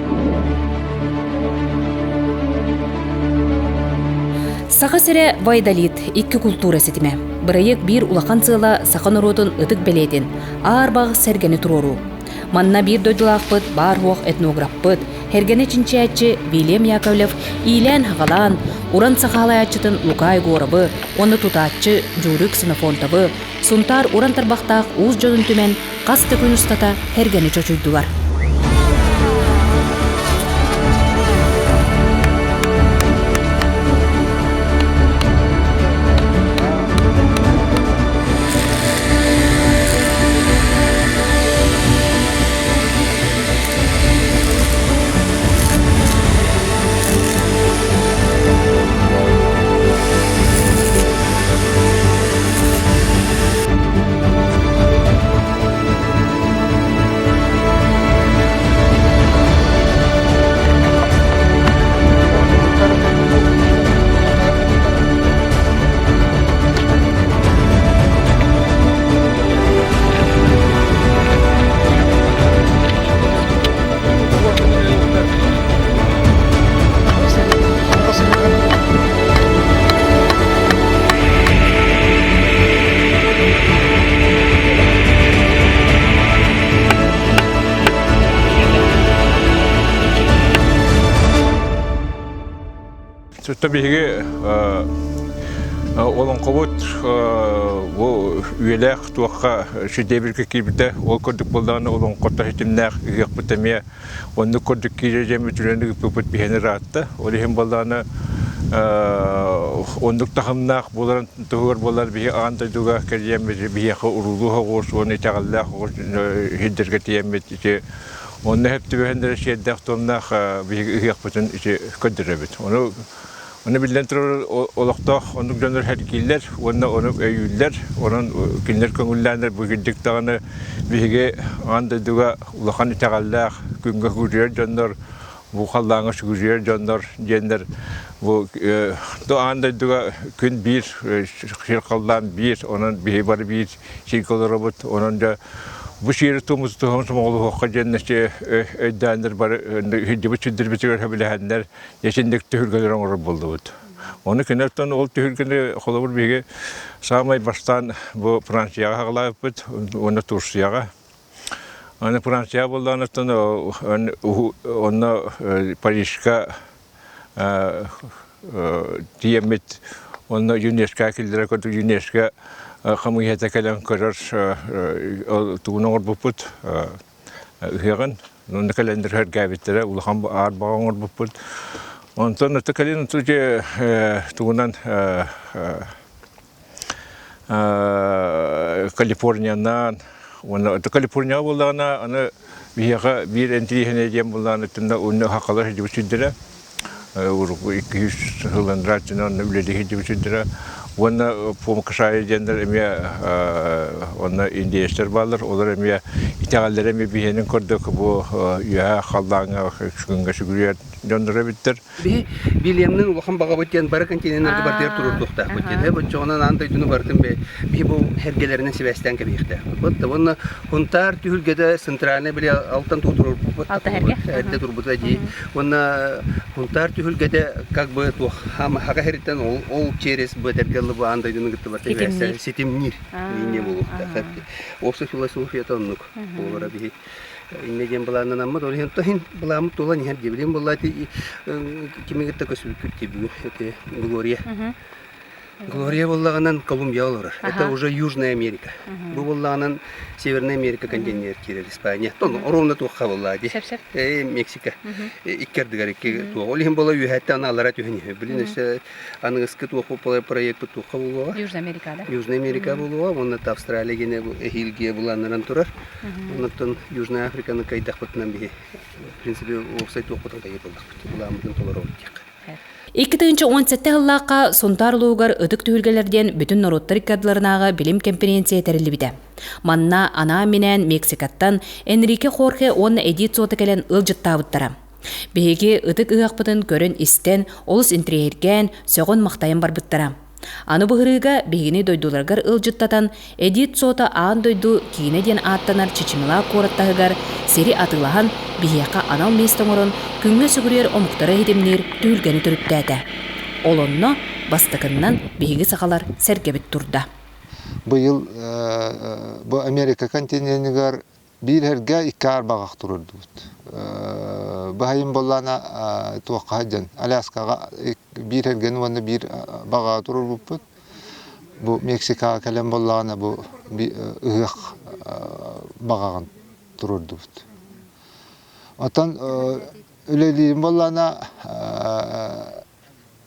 Саха сирэ Вайдалит икки култуура ситимэ. Бырайыак биир улахан сыала саха норуотун ытык бэлиэтин, аар-баҕ сэргэни туруоруу. Манна биир дойдулаахпыт баар-суох этнографпыт, Һэргэни чинчийээччи Вильям Яковлев иилээн-хаҕалаан, уран сахаалайааччытын Лука Егоровы уонна тутааччы Дьууруй Ксенофонтовы Сунтаар уран тарбахтаах уус дьонун түмэн хас да күн устата һэргэни чочуйдулар. Сүттэ биһиги олоҥхобут бу үйэлээх туохха шедевргэ киирбитэ ол курдук буоллаҕына олоҥхото ситимнээх ыһыахпыт эмиэ оннук курдук киирэр диэн үтүрэн ыыппыппыт биһиэни ыраатта ол иһин буоллаҕына оннук таһымнаах буоларын туһугар буолар биһи аан дойдуга кэлиэммит биһиэхэ уруулуу оҕус уонна итэҕэллээх оҕус сирдэргэ тиийэммит ити Онно сөп түбэһэн сиэрдээх-туомнаах биһиги ыһыахпытын ити көрдөрөбүт. Ону ону биллэн турар олохтоох оннук дьоннор сэргииллэр уонна ону өйүүллэр. Онон кинилэр көҥүллээннэр бу кырдьык даҕаны биһиги аан дойдуга улахан итэҕэллээх күҥҥэ күүрүйэр дьоннор, бу халлааҥҥа сүгүрүйэр дьоннор диэннэр бу аан дойдуга күн биир, сир халлаан биир, онон биһи бары биир сиргэ олоробут. Онон дьэ бу сиэри туомус туһам сомоҕолоһуохха диэн өйдөөннөр бары сылдьыбыт сирдэрбитигэр сөбүлэһэннэр итинник түһүлгэлэри оҥорор буоллубут. Ону кинилэртэн ол түһүлгэни холобур биһиги саамай бастаан бу Францияҕа хаҕалаабыппыт уонна Турцияҕа. Аны Франция буоллаҕыттан онно Парижка тиийэммит онно ЮНЕСКО киллэрэ көрдүк ЮНЕСКО хамыыһыйата кэлэн көрөр тугун оҥорбуппут ыһыаҕын. Онно кэлэн хөргээбиттэрэ улахан аар баҕа оҥорбуппут. Онтон ото кэлин туже тугунан Калифорниянан уонна Калифорнияҕа буоллаҕына аны биһиэхэ биир интириэһинэй диэн буоллаҕына итиннэ уонна хахалар сылдьыбыт сирдэрэ урукку 200 сылланнара онно үлэлии сылдьыбыт сирдэрэ уонна Фомкашая диэннэр эмиэ онно индеецтэр бааллар олор эмиэ итэҕэллэрэ эмиэ биһиэнин көрдөх бу үөһэ халлааҥҥа күҥҥэ сүгүрүйэр дьонноро эбиттэр Биһи Вильямнын улахан баҕабыт диэн бары континеннарга барытыгар туруордуохтаахпыт диэн. Боччоҕунан аан дойдуну барытын биһи бу эргэлэринэн сибээстээн кэбиһиэхтээхпит. Вот уонна Хунтаар түһүлгэтэ центральный били алтан туу туруорбуппут. Эрдэ турбута дии. Уонна Хунтаар түһүлгэтэ как бы туох хака хериттен ол ол через бу этэргэ бу аан дойдуну кытта барыта ситимниир линия буолуохтаах. Общая философията оннук буолара биһи Иннэ диэн былааннанаммыт, ол иһин иһин былааммыт туолан иһэр диэбилин буолла ити кими кытта көсүбүккүт дии бүгүн ити Глория. Глория буоллаҕынан Колумбия олорор. Это уже Южная Америка. Бу буоллаҕынан Северная Америка континент киирэр Испания. Тон ровно туохха буолла дии. Мексика. Икки ардыгар икки туох. Ол иһин буола үөһэттэн аллара түһэн иһэр. Билин өссө аныгыскы туох проект туохха буолуоҕа? Южная Америка, да? Южная Америка буолуоҕа. Уонна Австралия гене эһиилги буланнаран турар. Оннуттан Южная Африканы кыайдахпытынан биһи, в принципе, уопсай туохпутун кыайар буоллахпыт. Былааммытын толоробут диэххэ. 2017 сыллаахха Сунтаар улууһугар Ытык түһүлгэлэр диэн бүтүн норуоттар икки ардыларынааҕы билим кэмпириэнсийэ тэриллибитэ. Манна анаан-минээн Мексикаттан Энрике Хорхе уонна Эдит Сота кэлэн ыалдьыттаабыттара. Биһиги ытык ыһыахпытын көрөн-истэн, олус интириэһиргээн, сөҕөн-махтайан барбыттара. Аны быһырыыга биһигини дойдуларыгар ыалдьыттатан, Эдит Сота аан дойду киинэ диэн ааттанар Чичимила куорат таһыгар сири атыылаһан, биһиэхэ анал миэстэ оҥорон, күҥҥэ сүгүрүйэр омуктары иһитимниир түһүлгэни төрүттээтэ. Ол онно бастакыннан биһиги сахалар сэргэбит турда. Быйыл бу Америка континеныгар Биир эргэ икки аар турурдубут. Баһайым буоллаана туохха сылдьан Аляскаҕа биир эргэни уонна биир баҕаҕа турурбуппут. Бу Мексикаҕа кэлэн буоллаҕына бу ыһыах баҕаҕын турурдубут. Оттон үлэлиирим буоллаана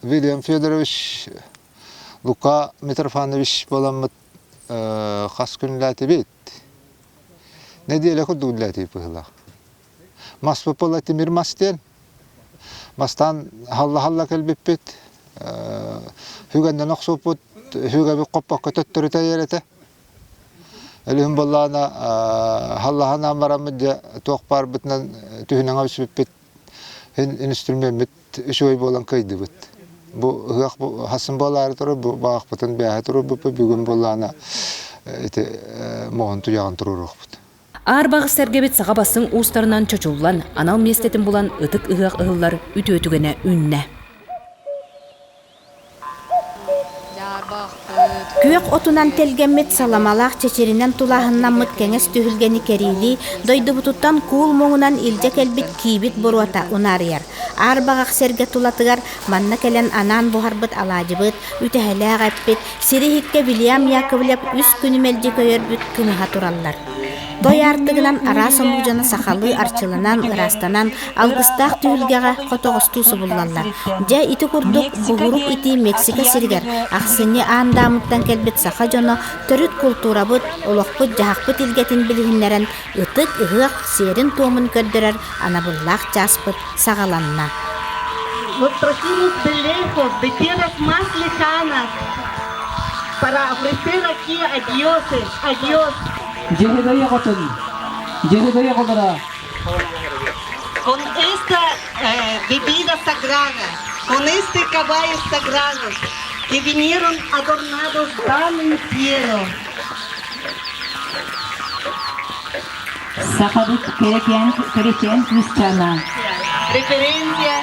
Вильям Федорович Лука Митрофанович буоламмыт хас күнлээтибит? Нэдиэлэ курдук үлэлэтии быһыылаах. Мас буолла тимир мас диэн. Бастаан халла-халла кэлбиппит. Хүгэннэн охсуппут, хүгэбит хоппокко төттөрү тэйэр этэ. Өлүһүн буоллаҕына халлаһанаан бараммыт дьэ туох баарбытынан түһүнэҥэ өспүппүт инструмеммит үчүгэй буолан кыайдыбыт. Бу ыһыах хасын буолаары турар, бу баҕахпытын бээһэ туруорбуппут, бүгүн буоллаҕына ити моһун туйаҕын туруоруохпут. Аар баҕас сэргэбит саха бастыҥ уустарынан чочуллан, анал миэстэтин булан ытык ыһыах ыһыллар үтүө түгэнэ үүннэ. Күөх отунан тэлгэммит саламалаах чэчиринэн тулааһыннаммыт кэҥэс түһүлгэни кэриилии, дойдубутуттан куул муҥунан илдьэ кэлбит киибит буруота унаарыйар. Аар баҕах сэргэ тулатыгар манна кэлэн анаан буһарбыт алаадьыбыт, үтэһэлээх эппит, сири иһиккэ Вильям Яковлев үс күнү мэлдьи көйөрбүт кымыһа тураллар. Той аартыгынан араас омук дьоно сахалыы арчыланан, ыраастанан, алгыстаах түһүлгэҕэ хотоҕостуу субуллаллар. Дьэ, ити курдук, буһурук итии Мексика сиригэр ахсынньы аан даамыттан кэлбит саха дьоно төрүт култуурабыт, олохпут-дьаһахпыт илгэтин билиһиннэрэн, ытык ыһыах сиэрин-туомун көрдөрөр анабыллаах чааспыт саҕаланна. Nos trajimos de lejos, de tierras más lejanas, para ofrecer aquí a dioses, a Dios. Con esta bebida sagrada, con este caballo sagrado, que vinieron adornados tan cielo. Сахабыт кэрэкээн кыысчаана. Referencia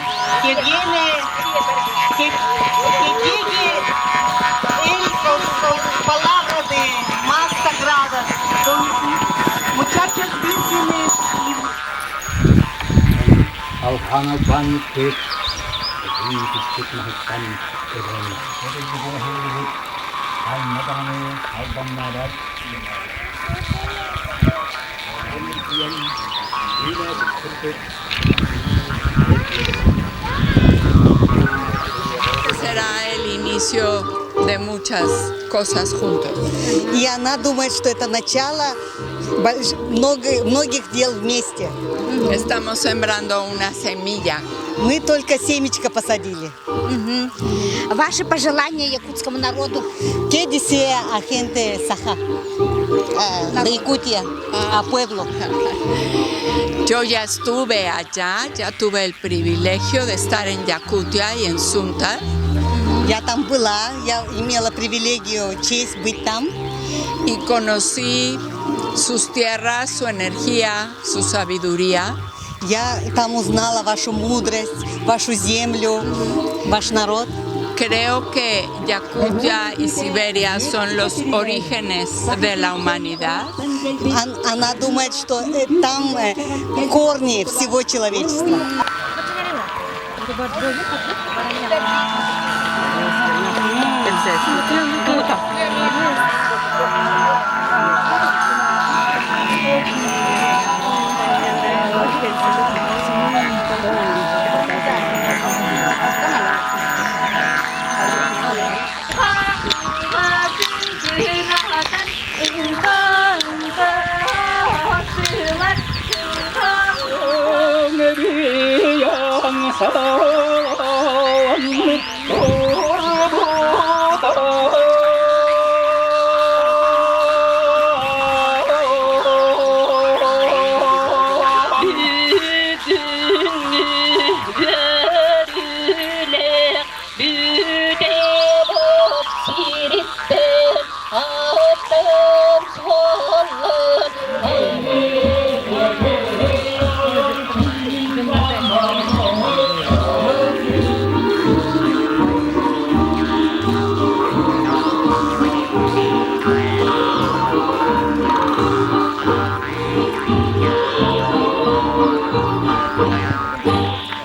que viene, que llegue él con palabras de más sagradas, con muchachas vírgenes y Алхан албаанньыппыт, түспүт маһыттан өлөн ханна даҕаны албаннаабат. Será el inicio de muchas cosas juntos. И она думает, что это начало много, многих дел вместе. Estamos sembrando una semilla. Мы только семечко посадили. Угу. Ваши пожелания якутскому народу? ¿Qué dice a gente Саха? De Якутия, a pueblo. Yo ya estuve allá, ya tuve el privilegio de estar en Yakutia y en Suntar. Я там была, я имела привилегию, честь быть там. Y conocí sus tierras, su energía, su sabiduría. Я там узнала вашу мудрость, вашу землю, ваш народ. Creo que Yakutia y Siberia son los orígenes de la humanidad. Она думает, что там корни всего человечества.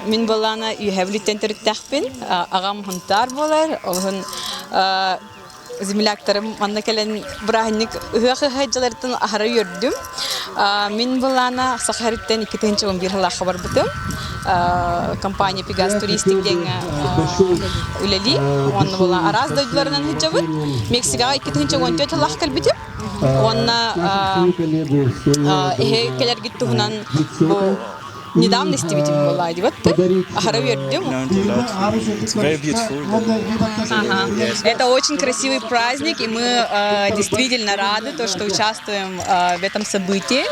Мин буоллаҕына Үөһээ Бүлүүттэн төрүттээхпин. Аҕам Хунтаар буолар. Олуһун земляктарым манна кэлэн бырааһынньык ыһыах ыһыах аһара үөрдүм. Мин буоллаҕына Саха сириттэн 2011 сыллаахха барбытым. Компания Пегас Туристик диэҥҥэ үлэлии. Уонна буолла араас дойдуларынан сылдьабыт. Мексикаҕа 2014 сыллаах кэлбитим. Уонна эһи кэлэргит туһунан бу недавно истибитим буоллаа дибат Ахара үөрдүм. Ага. Это очень красивый праздник, и мы действительно рады, то, что участвуем в этом событии.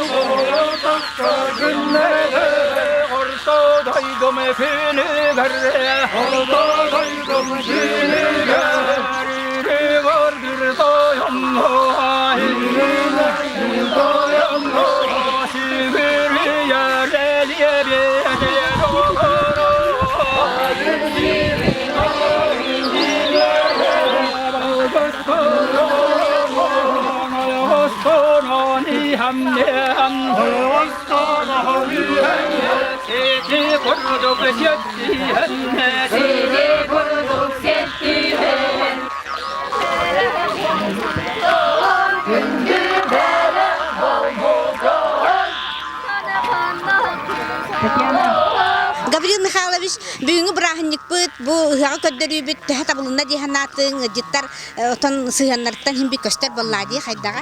Гаврил Михайлович, бүгүҥҥү бырааһынньыкпыт бу ыһыаҕы көрдөрүүбүт төһө табылынна дии санаатыҥ, ыалдьыттар отон сыһыаннарыттан иһин бик көстөр буоллаа дии хайдаҕа?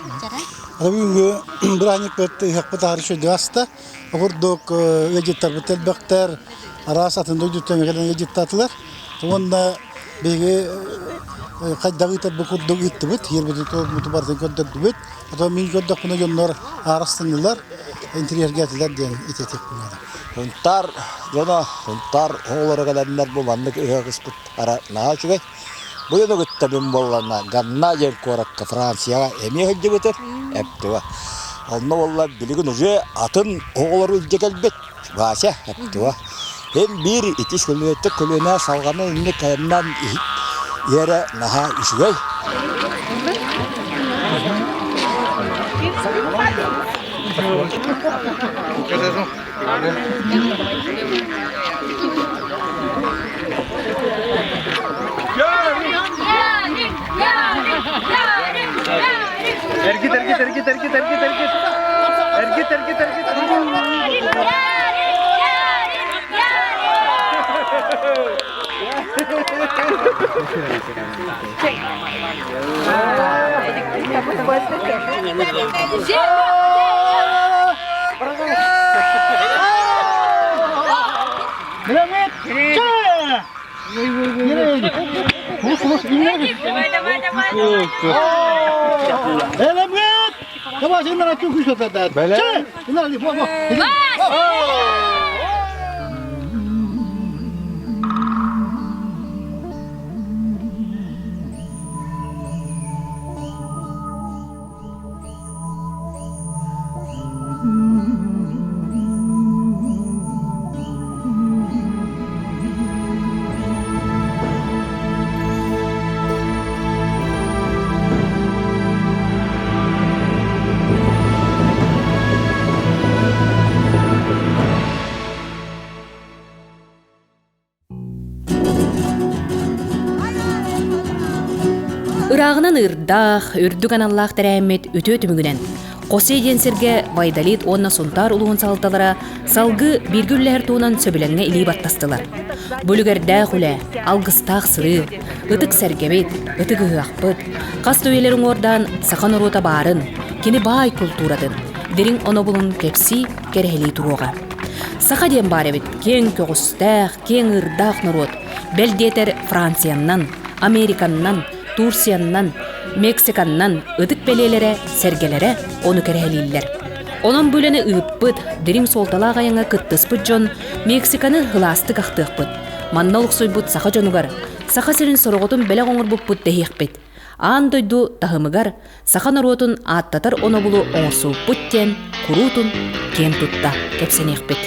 Бүгүҥҥү бырааһынньыкпыт ыһыахпыт аһары үчүгэй аста. Курдук ыалдьыттарбыт элбэхтэр, араас атын дойдуттан кэлэн ыалдьыттаатылар. Уонна биһиги хайдах ыытарбыт курдук ыыттыбыт, иэрбитин барытын көрдөрдүбүт. Потом мин көрдөхпүнэ дьоннор аарастаннылар, интириэргээтилэр диэн итиэтиэхпин наада. Хунтаар дьоно, Хунтаар оҕолоро кэлэннэр бу маннык ыһыах ыспыт ара наһаа үчүгэй. Бу дьону кытта мин буоллаҕына Ганна диэн куоракка Францияҕа эмиэ сылдьыбытым, эптуга. Онно буолла билигин уже атын оҕолору илдьэ кэлбит Вася эптуга. Эн биир ити көлүөттэ көлүөнэ салҕана инник кэлэннэн иһэрэ наһаа үчүгэй. Эргит, эргит, эргит, эргит, эргит, эргит. Эргит, эргит, эргит. Ырааҕынан ыырдаах, үрдүк аналлаах тэрээммит үтүө түмүгүнэн Хосе диэн сиргэ Вайдалит уонна Сунтаар улууһун салалталара салгыы бииргэ үлэлэһэр туһунан сөбүлэҥҥэ илии баттастылар. Бу үлүгэрдээх үлэ, алгыстаах сырыы, ытык сэргэбит, ытык ыһыахпыт, хас да үйэлэр уҥуордаан саха норуота баарын, кини баай култууратын, дириҥ онобулун кэпсии, кэрэһилии туруоҕа. Саха диэн баар эбит киэҥ көҕүстээх, киэҥ ыырдаах норуот, бэл диэтэр Францияннан, Американнан, Турцияннан, Мексиканнан ытык бэлиэлэрэ, сэргэлэрэ ону кэрэһэлииллэр. Онон бу үлэни ыыппыт, дириҥ суолталаах айаҥҥа кыттыспыт дьон Мексиканы ылаастык ахтыахпыт. Манна олохсуйбут саха дьонугар Саха сирин сороҕотун бэлэх оҥорбуппут дэһиэхпит. Аан дойду таһымыгар саха норуотун ааттатар онобулу оҥорсубуппут диэн куруутун киэн тутта кэпсэниэхпит.